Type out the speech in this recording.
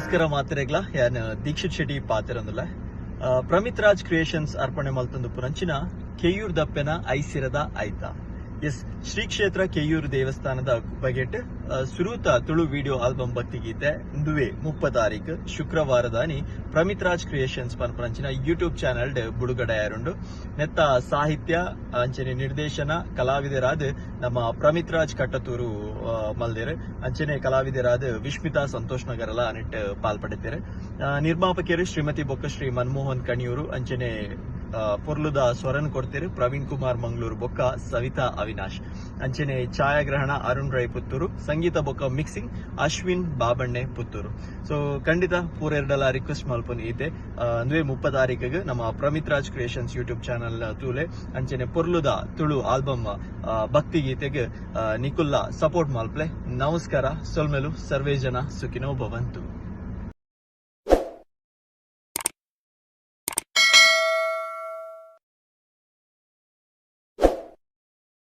ನಮಸ್ಕಾರ ಮಾತೆರೆಗ್ಲ. ಯಾನ್ ದೀಕ್ಷಿತ್ ಶೆಟ್ಟಿ ಪಾತೆರೊಂದುಲ್ಲೆ. ಪ್ರಮಿತ್ ರಾಜ್ ಕ್ರಿಯೇಷನ್ಸ್ ಅರ್ಪಣೆ ಮಲ್ತೊಂದು ಪುನಂಚಿನ ಕೆಯ್ಯೂರ್ ದಪ್ಪೆನ ಐಸಿರದ ಐತ. ಎಸ್, ಶ್ರೀ ಕ್ಷೇತ್ರ ಕೆಯ್ಯೂರು ದೇವಸ್ಥಾನದ ಬಗೆಟ್ ಸುರೂತ ತುಳು ವಿಡಿಯೋ ಆಲ್ಬಮ್ ಭಕ್ತಿಗೀತೆ ಇಂದುವೆ 30 ತಾರೀಕು ಶುಕ್ರವಾರದಾನಿ ಪ್ರಮಿತ್ ರಾಜ್ ಕ್ರಿಯೇಷನ್ಸ್ ಪನ್ಪುನಂಚಿನ ಯೂಟ್ಯೂಬ್ ಚಾನೆಲ್ ಬುಡುಗಡೆ ಆಯರುಂಡು. ನೆತ್ತ ಸಾಹಿತ್ಯ ಅಂಚನೆ ನಿರ್ದೇಶನ ಕಲಾವಿದರಾದ್ ನಮ್ಮ ಪ್ರಮಿತ್ ರಾಜ್ ಕಟ್ಟತೂರು ಮಲ್ದೆರ್. ಅಂಚನೆ ಕಲಾವಿದರಾದ್ ವಿಶ್ಮಿತಾ ಸಂತೋಷ್ ನಗರಲ ನೆಟ್ಟ್ ಪಾಲ್ ಪಡೆತೆರ್. ನಿರ್ಮಾಪಕೆರ್ ಶ್ರೀಮತಿ ಬೊಕ್ಕ ಶ್ರೀ ಮನಮೋಹನ್ ಕಣಿಯೂರು. ಅಂಚನೆ ಪೊರ್ಲುದ ಸ್ವರನ್ ಕೊರ್ತೆರ್ ಪ್ರವೀಣ್ ಕುಮಾರ್ ಮಂಗಳೂರು ಬೊಕ್ಕ ಸವಿತಾ ಅವಿನಾಶ್. ಅಂಚನೆ ಛಾಯಾಗ್ರಹಣ ಅರುಣ್ ರೈ ಪುತ್ತೂರು, ಸಂಗೀತ ಬೊಕ್ಕ ಮಿಕ್ಸಿಂಗ್ ಅಶ್ವಿನ್ ಬಾಬಣ್ಣೆ ಪುತ್ತೂರು. ಸೊ ಖಂಡಿತ ಪೂರೆರ್ಡಲ ರಿಕ್ವೆಸ್ಟ್ ಮಲ್ಪುನು ಈತೆ, ಅಂದುವೆ 30 ತಾರೀಕಿಗ್ ನಮ್ಮ ಪ್ರಮಿತ್ ರಾಜ್ ಕ್ರಿಯೇಷನ್ಸ್ ಯೂಟ್ಯೂಬ್ ಚಾನಲ್ ತೂಲೆ. ಅಂಚನೆ ಪೊರ್ಲುದ ತುಳು ಆಲ್ಬಮ್ ಭಕ್ತಿ ಗೀತೆಗ್ ನಿಕುಲ್ಲ ಸಪೋರ್ಟ್ ಮಲ್ಪ್ಲೆ. ನಮಸ್ಕಾರ, ಸೊಲ್ಮೆಲು. ಸರ್ವೇ ಜನ ಸುಖಿನೋ ಭವಂತು.